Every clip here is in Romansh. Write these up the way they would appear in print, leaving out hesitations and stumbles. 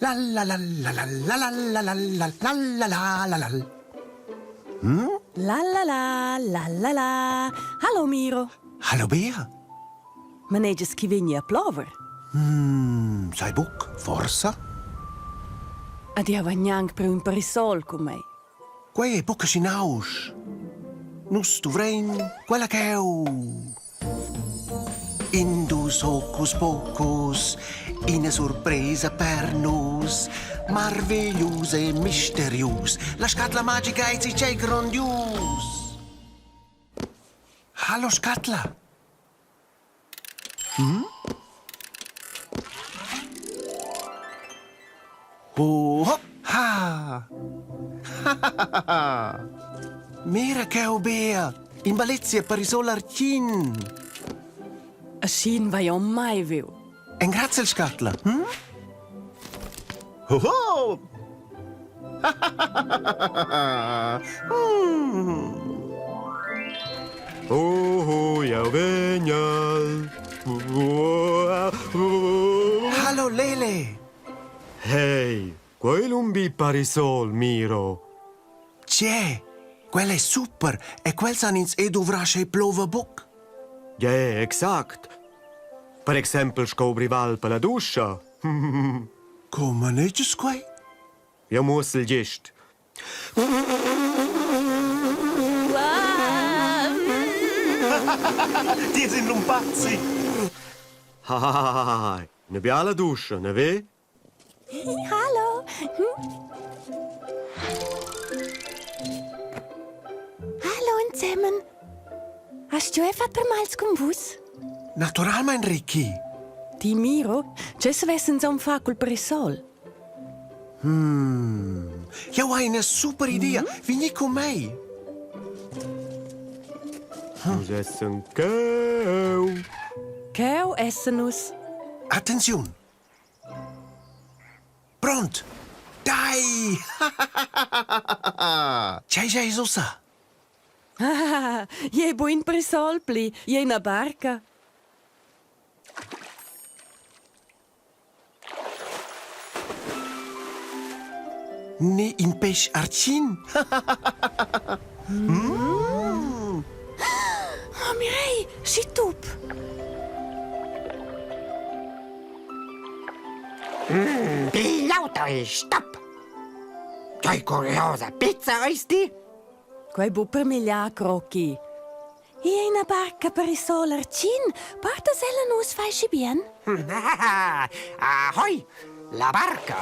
La la la la la la la la la la la la la la la. La la la la la la. Hallo Miro. Hallo Bea. Manegias chi vegni a plover? Mm, sai buc, forsa? Ed jau va gnanc per ün parisol cun mei. Quei ei buca schi nausch. Nus duvrein quella cheu. Indus hocus pocus, ina surpresa per nus. Marveglius e misterius, la scatla magica ei tgei grondius. Hallo scatla! Hm? Oh, hop, ha! Mira cheu Bea, in balezia per isolar archin. Aschin vai jeu mai viu. Engraziel scatla. Hm? Ho ho! mm. Oh, jau vegnel. Hallo Lele! Hey, quel un bi parisol, Miro. Tge? Quel è super e quels han ins e duvrà sche plova buc. Yeah, exact. Per exempel sco brival per la duscha. Co manegias quei? Jau muossel gest. Ti es in lumpazzi! Ha, 'na biala duscha, ne ve? Hallo! Hallo ensemen! Hast du fatg termagls cun vus? Naturalmein, Ricky! Ti Miro, tge savessens aunc far cul parisol? Hmm, jau hai ina super idea. Mm -hmm. Vegni cun mei. Nus essan cheu. Cheu essan nus. Attenziun! Pront! Dai! Tgei ei ussa? Jei buin parisol pli, jei ina barca. Ne in pesch artschin? mm. Oh, mirei, schi tup! Mm, Pigl stopp! Tgei curiosa pizza eis ti? Quei bu per migliar crocchi. Igl ei ina barca per il solar tschin. Portas ella nus fai schi bien? Ahoi! La barca!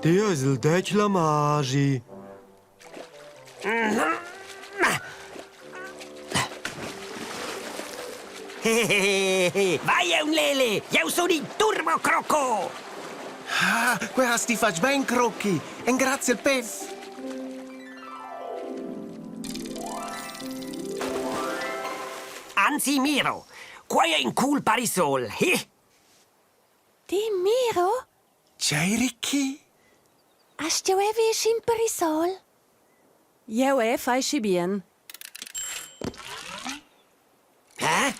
Ti eis il detg la magi. Vai un lele! Eu sun in turbo croco! Ah, quei has ti fatg bein, Croci. Engraziel pef. Anzi, Miro, quei è in cool parisol. Hi! Ti Miro? Tgei Ricky? Has jeu è viu in parisol? Jeu è fai schi bien. Eh?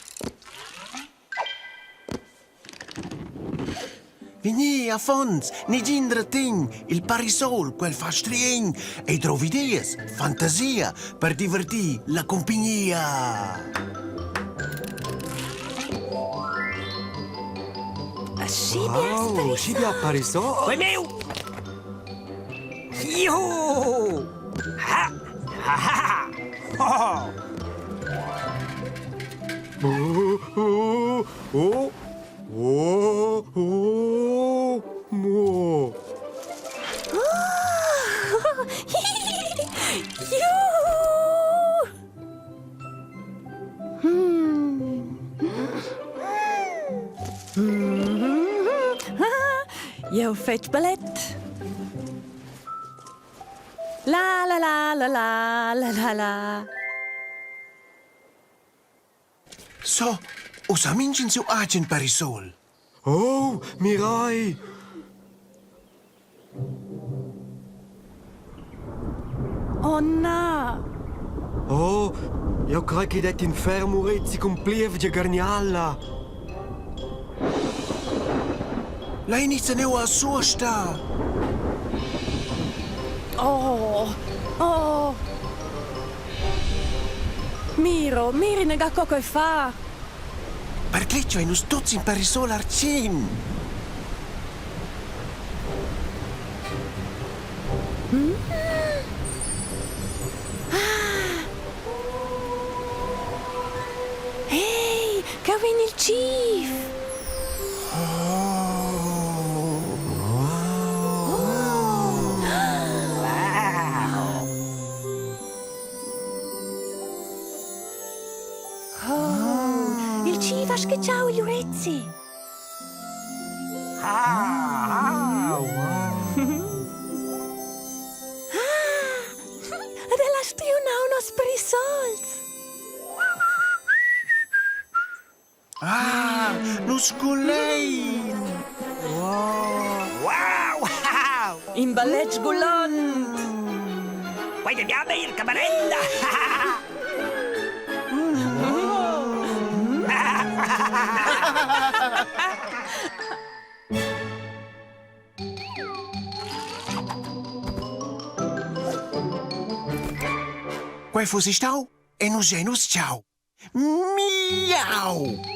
Vegni, affons, negin retegn, il parisol, quel fa striegn, ei drov ideas, fantasia, per divertir la cumpignia. Schi biars Wow, schi bia parisol. Quei meu! Juhu! Ha! Ha ha! Ho! Oh, oh, oh, oh, oh, oh. Juhu! Jeu fetsch balett. La la la la la la la la. So, ussa mintgin siu agen parisol. Oh, mirai! Oh na! Oh! Jau crai ch'i det in ferm urezi cun plievgia garniala. Lein ins neu a suosta? Oh, oh. Miro, miri inaga co quei fa. Per cletg vein nus tuts in parisol artschien. Hey, cheu vegn il chief! Oh, il chief ha schigiau igl urezi. Ah, wow. Ah, ed el ha striunau nos perisols. Ah, nus sculein! Wow! In ballet sgulant! Quai dobbiamo ir, camarella! Quei fussi stau e nus genus ciao. Miau!